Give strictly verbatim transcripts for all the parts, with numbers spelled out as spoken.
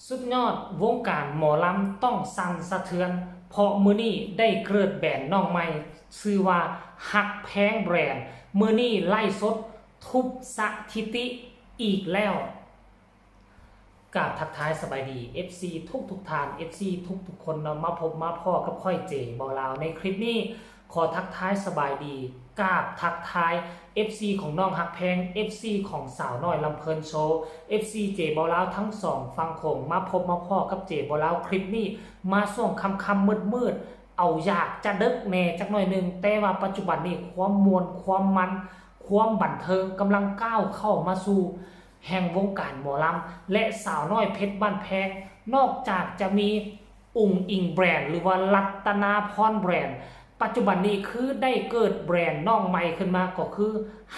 สุดยอดวงการหมอลำต้องสั่นสะเทือน เพราะมื้อนี้ได้เกิดแบรนด์น้องใหม่ ชื่อว่าฮักแพงแบรนด์ มื้อนี้ไลฟ์สดทุบสถิติอีกแล้ว กราบทักทายสบายดี เอฟซี ทุกทุกๆท่าน เอฟซี ทุกทุกๆคนเนาะ มาพบมาพ้อกับข้อยเจบ่าวลาวในคลิปนี้ ขอทักทายสบายดี กราบทักทาย เอฟซี ของน้องฮักแพง เอฟซี ของสาวน้อยลำเพลินโชว์ เอฟซี เจบ่าวลาวทั้งสองฝั่งโขง มาพบมาพ้อกับเจบ่าวลาวคลิปนี้ มาช่วงค่ำๆมืดๆ เอาอยากจะดึกแน่จักหน่อยหนึ่ง แต่ว่าปัจจุบันนี้ความม่วนความมัน ความบันเทิงกำลังก้าวเข้ามาสู่แห่งวงการหมอลำ และสาวน้อยเพชรบ้านแพง นอกจากจะมีอุ๋งอิ๋งแบรนด์ หรือว่ารัตนาพรแบรนด์ ปัจจุบันนี้คือได้เกิดแบรนด์น้องใหม่ขึ้นมาก็คือ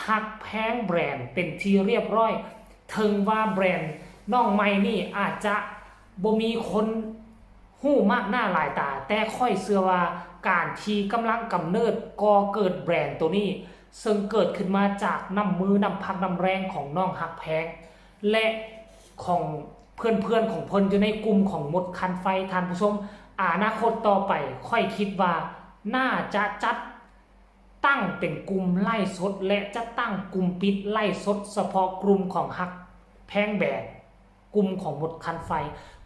ฮักแพงแบรนด์เป็นที่เรียบร้อย ถึงว่าแบรนด์น้องใหม่นี่อาจจะบ่มีคนฮู้มากหน้าหลายตา แต่ข้อยเชื่อว่าการที่กำลังกำเนิดก่อเกิดแบรนด์ตัวนี้ ซึ่งเกิดขึ้นมาจากน้ำมือน้ำพักน้ำแรงของน้องฮักแพง และของเพื่อนๆของเพิ่นอยู่ในกลุ่มของมดคันไฟ ท่านผู้ชม อนาคตต่อไปข้อยคิดว่าน่าจะจัดตั้งเป็นกลุ่มไลฟ์สด และจัดตั้งกลุ่มปิดไลฟ์สดเฉพาะกลุ่มของฮักแพงแบรนด์ กลุ่มของมดคันไฟ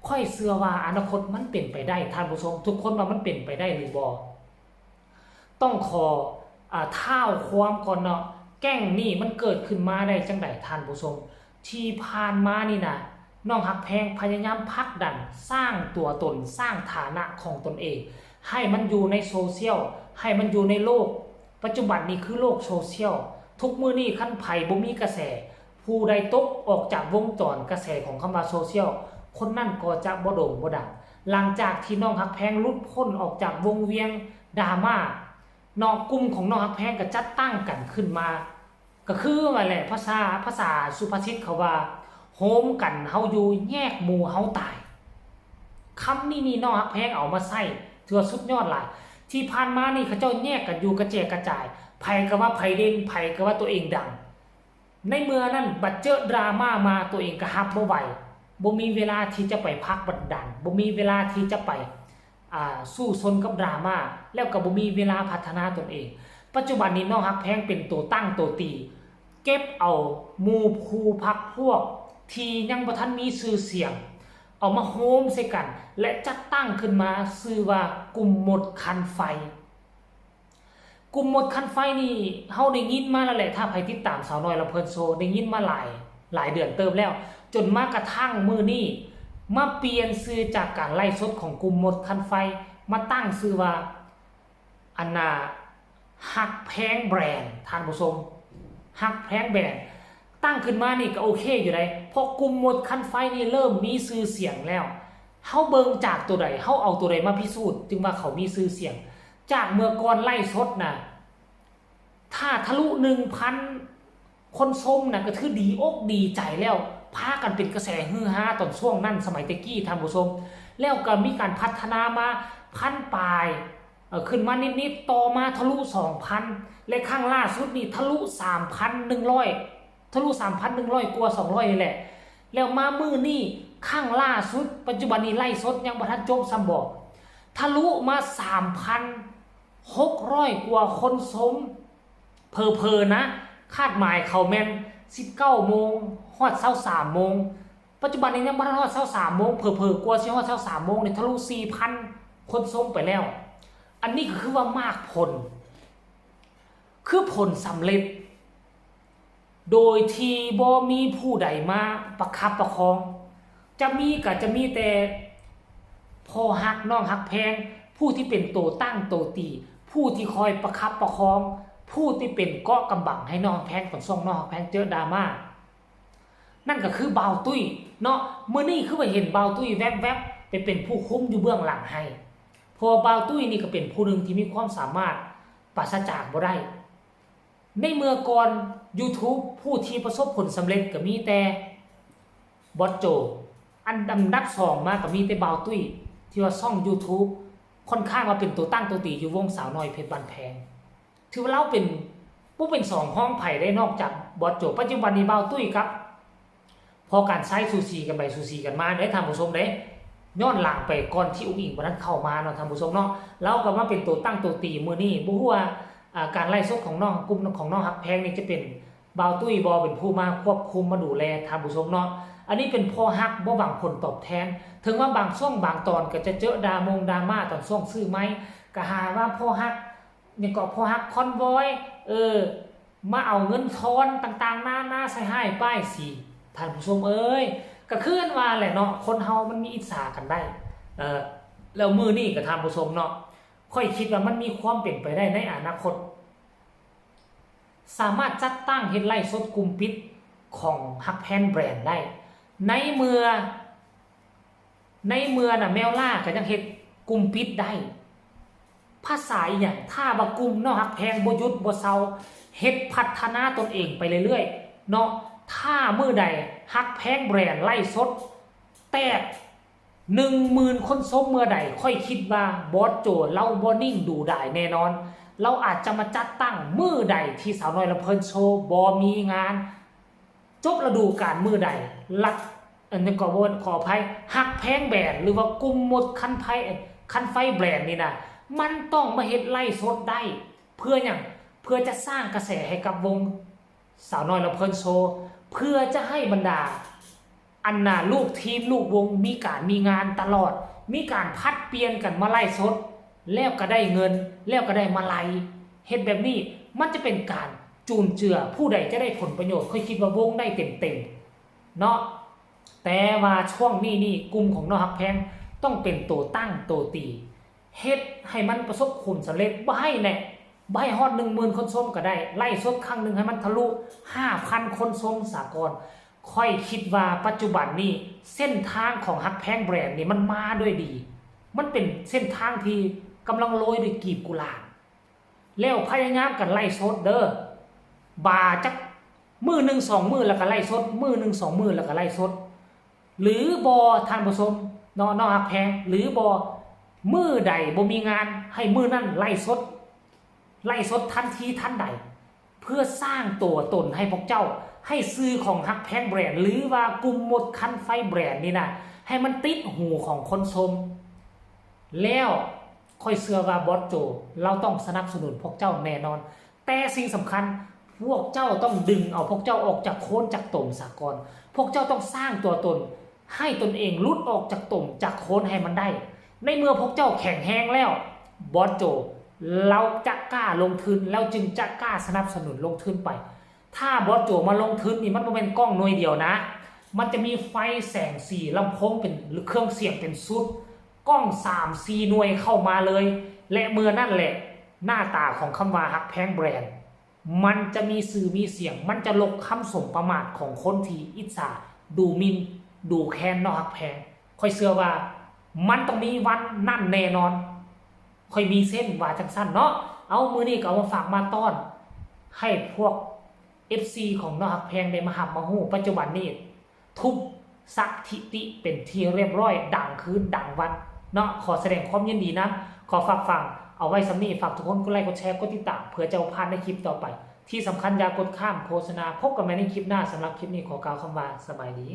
ข้อยเชื่อว่าอนาคตมันเป็นไปได้ ท่านผู้ชม ทุกคนว่ามันเป็นไปได้หรือบ่ ต้องขอ อ่า ท้าวความก่อนเนาะ แก๊งนี่มันเกิดขึ้นมาได้จั่งใดท่านผู้ชม ที่ผ่านมานี่นะ น้องฮักแพงพยายามผลักดันสร้างตัวตน สร้างฐานะของตนเอง ให้มันอยู่ในโซเชียล ให้มันอยู่ในโลก ปัจจุบันนี้คือโลกโซเชียล ทุกมื้อนี้คันไผบ่มีกระแส ผู้ใดตกออกจากวงจรกระแสของคำว่าโซเชียล คนนั้นก็จะบ่โด่งบ่ดัง หลังจากที่น้องฮักแพงหลุดพ้นออกจากวงเวียนดราม่า เนาะ กลุ่มของน้องฮักแพงก็จัดตั้งกันขึ้นมา ก็คือว่าแหละ ภาษา ภาษาสุภาษิตเขาว่า โฮมกันเฮาอยู่ แยกหมู่เฮาตาย คำนี้นี่น้องฮักแพงเอามาใช้ ถือว่าสุดยอดหลาย ที่ผ่านมานี่เขาเจ้าแยกกันอยู่กระแจกกระจาย ไผก็ว่าไผเด่น ไผก็ว่าตัวเองดัง ในเมื่อนั้นบัดเจอดราม่ามาตัวเองก็ฮับบ่ไหว บ่มีเวลาที่จะไปผลักบันดัน บ่มีเวลาที่จะไป อ่า สู้ชนกับดราม่า แล้วก็บ่มีเวลาพัฒนาตนเอง ปัจจุบันนี้น้องฮักแพงเป็นตัวตั้งตัวตี เก็บเอาหมู่คู่พรรคพวกที่ยังบ่ทันมีชื่อเสียง เอามาโฮมใส่กัน และจัดตั้งขึ้นมาชื่อว่ากลุ่มมดคันไฟ กลุ่มมดคันไฟนี่เฮาได้ยินมาแล้วแหละ ถ้าไผติดตามสาวน้อยลำเพลินโชว์ ได้ยินมาหลาย หลายเดือนเติบแล้ว จนมากระทั่งมื้อนี้ มาเปลี่ยนชื่อจากการไลฟ์สดของกลุ่มมดคันไฟ มาตั้งชื่อว่า อันน่ะ ฮักแพงแบรนด์ ท่านผู้ชม ฮักแพงแบรนด์ ตั้งขึ้นมานี่ก็โอเคอยู่ได๋ เพราะกลุ่มมดคันไฟนี่เริ่มมีชื่อเสียงแล้ว เฮาเบิ่งจากตัวใด เฮาเอาตัวใดมาพิสูจน์ จึงว่าเขามีชื่อเสียง จากเมื่อก่อนไลฟ์สดน่ะ ถ้าทะลุหนึ่งพันคนชมน่ะ ก็ถือดีอกดีใจแล้ว พากันเป็นกระแสฮือฮาตอนช่วงนั้น สมัยแต่กี้ ท่านผู้ชม แล้วก็มีการพัฒนามาพันปลาย เอ่อ ขึ้นมานิดๆ ต่อมาทะลุสองพัน และครั้งล่าสุดนี่ทะลุสามพันหนึ่งร้อย ทะลุสามพันหนึ่งร้อยกว่าสองร้อยนี่แหละ แล้วมามื้อนี้ครั้งล่าสุด ปัจจุบันนี้ไลฟ์สดยังบ่ทันจบซ้ำบ่ ทะลุมาสามพันหกร้อยกว่าคนชม เผลอๆ นะ คาดหมายเขาแม่นสิบเก้าโมง ฮอดซาวสามโมง ปัจจุบันนี้ยังบ่ทันฮอดซาวสามโมง เผลอๆ กว่าสิฮอดซาวสามโมงนี่ทะลุสี่พันคนชมไปแล้ว อันนี้ก็คือว่ามากผล คือผลสำเร็จ โดยที่บ่มีผู้ใดมาประคับประคอง จะมีก็จะมีแต่พ่อฮักน้องฮักแพง ผู้ที่เป็นโตตั้งโตตี ผู้ที่คอยประคับประคอง ผู้ที่เป็นเกราะกำบังให้น้องฮักแพง ตอนช่วงน้องฮักแพงเจอดราม่า นั่นก็คือบ่าวตุ้ยเนาะ มื้อนี้คือว่าเห็นบ่าวตุ้ยแวบๆ ไปเป็นผู้คุมอยู่เบื้องหลังให้ เพราะว่าบ่าวตุ้ยนี่ก็เป็นผู้หนึ่งที่มีความสามารถปราศจากบ่ได้ ในเมื่อก่อน ยูทูบ ผู้ที่ประสบผลสำเร็จก็มีแต่บอสโจ อันดับสองมาก็มีแต่บ่าวตุ้ย ที่ว่าช่องยูทูบ ค่อนข้างว่าเป็นตัวตั้งตัวตีอยู่วงสาวน้อยเพชรบ้านแพง ถือว่าลาวเป็น บ่เป็นสองฮองไผได้นอกจากบอสโจ ปัจจุบันนี้บ่าวตุ้ยกับบ พอการใช้สูสีกันไปสูสีกันมาเด้ท่านผู้ชมเด้ ย้อนหลังไปก่อนที่อุ๋งอิ๋งบ่ทันเข้ามาเนาะท่านผู้ชมเนาะ ลาวก็มาเป็นตัวตั้งตัวตีมื้อนี้ บ่ฮู้ว่า อ่า การไลฟ์สดของน้อง กลุ่มของน้องฮักแพงนี่จะเป็นบ่าวตุ้ยบ่เป็นผู้มาควบคุมมาดูแลท่านผู้ชมเนาะ อันนี้เป็นพ่อฮักบ่หวังผลตอบแทน ถึงว่าบางช่วงบางตอนก็จะเจอดราม่งดราม่าตอนช่วงซื้อไมค์ ก็หาว่าพ่อฮัก นี่ก็พ่อฮักคอนวอย เออ มาเอาเงินทอนต่างๆนานาใส่ฮ้ายป้ายสี ท่านผู้ชมเอ้ย ก็คืออันว่าแหละเนาะ คนเฮามันมีอิจฉากันได้ เออ แล้วมื้อนี้ก็ท่านผู้ชมเนาะ ข้อยคิดว่ามันมีความเป็นไปได้ในอนาคต สามารถจัดตั้งเฮ็ดไลฟ์สดกลุ่มปิดของฮักแพงแบรนด์ได้ ในเมื่อ ในเมื่อน่ะแมวล่าก็ยังเฮ็ดกลุ่มปิดได้ ภาษาอีหยัง ถ้าว่ากลุ่มน้องฮักแพงบ่หยุดบ่เซา เฮ็ดพัฒนาตนเองไปเรื่อยๆ เนาะ ถ้ามื้อใดฮักแพงแบรนด์ไลฟ์สดแตก หนึ่งหมื่นคนชมเมื่อใด ข้อยคิดว่าบอสโจลาวบ่นิ่งดูดายแน่นอน ลาวอาจจะมาจัดตั้งมื้อใดที่สาวน้อยลำเพลินโชว์บ่มีงาน จบฤดูกาลมื้อใด รัฐ อันนี้ก็บ่ ขออภัย ฮักแพงแบรนด์ หรือว่ากลุ่มมดคันไฟ คันไฟแบรนด์นี่นะ มันต้องมาเฮ็ดไลฟ์สดได้ เพื่อหยัง เพื่อจะสร้างกระแสให้กับวงสาวน้อยลำเพลินโชว์ เพื่อจะให้บรรดา อันน่ะ ลูกทีมลูกวงมีการมีงานตลอด มีการผลัดเปลี่ยนกันมาไลฟ์สด แล้วก็ได้เงิน แล้วก็ได้มาลัย เฮ็ดแบบนี้มันจะเป็นการจุนเจือ ผู้ใดจะได้ผลประโยชน์ ข้อยคิดว่าวงได้เต็มๆ เนาะ แต่ว่าช่วงนี้นี่กลุ่มของน้องฮักแพงต้องเป็นตัวตั้งตัวตี เฮ็ดให้มันประสบผลสำเร็จ บ่ให้แหละ บ่ให้ฮอดหนึ่งหมื่นคนชมก็ได้ ไลฟ์สดครั้งหนึ่งให้มันทะลุห้าพันคนชมสากล ข้อยคิดว่าปัจจุบันนี้เส้นทางของฮักแพงแบรนด์นี่มันมาด้วยดี มันเป็นเส้นทางที่กำลังโรยด้วยกลีบกุหลาบ แล้วพยายามกันไลฟ์สดเด้อ บ่าจักมื้อหนึ่งสองมื้อแล้วก็ไลฟ์สด มื้อหนึ่งสองมื้อแล้วก็ไลฟ์สด หรือบ่ท่านผู้ชม เนาะ น้องฮักแพง หรือบ่ มื้อใดบ่มีงาน ให้มื้อนั้นไลฟ์สด ไลฟ์สดทันทีทันใด เพื่อสร้างตัวตนให้พวกเจ้า ให้ชื่อของฮักแพงแบรนด์ หรือว่ากลุ่มมดคันไฟแบรนด์นี่นะ ให้มันติดหูของคนชม แล้วข้อยเชื่อว่าบอสโจลาวต้องสนับสนุนพวกเจ้าแน่นอน แต่สิ่งสำคัญ พวกเจ้าต้องดึงเอาพวกเจ้าออกจากโคนจากตมสากล พวกเจ้าต้องสร้างตัวตน ให้ตนเองหลุดออกจากตมจากโคนให้มันได้ ในเมื่อพวกเจ้าแข็งแรงแล้ว บอสโจลาวจะกล้าลงทุน แล้วจึงจะกล้าสนับสนุนลงทุนไป ถ้าบอสโจมาลงทุนนี่มันบ่แม่นกล้องหน่วยเดียวนะ มันจะมีไฟแสงสีลำโพงเป็น หรือเครื่องเสียงเป็นชุด กล้องสามสี่หน่วยเข้ามาเลย และเมื่อนั่นแหละ หน้าตาของคำว่าฮักแพงแบรนด์ มันจะมีชื่อมีเสียง มันจะลบคำสบประมาทของคนที่อิจฉา ดูหมิ่น ดูแคลนน้องฮักแพง ข้อยเชื่อว่ามันต้องมีวันนั้นแน่นอน ข้อยมีเซนส์ว่าจั่งซั้นเนาะ เอา มื้อนี้ก็เอามาฝากมาต้อน ให้พวก เอฟซี ของน้องฮักแพงได้มาฮับมาฮู้ ปัจจุบันนี้ ทุบสถิติเป็นที่เรียบร้อย ดังคืนดังวันเนาะ ขอแสดงความยินดีนำ ขอฝากฟังเอาไว้ส่ำนี้ ฝากทุกคนกดไลค์กดแชร์กดติดตาม เพื่อจะบ่พลาดในคลิปต่อไป ที่สำคัญอย่ากดข้ามโฆษณา พบกันใหม่ในคลิปหน้า สำหรับคลิปนี้ขอกล่าวคำว่าสบายดี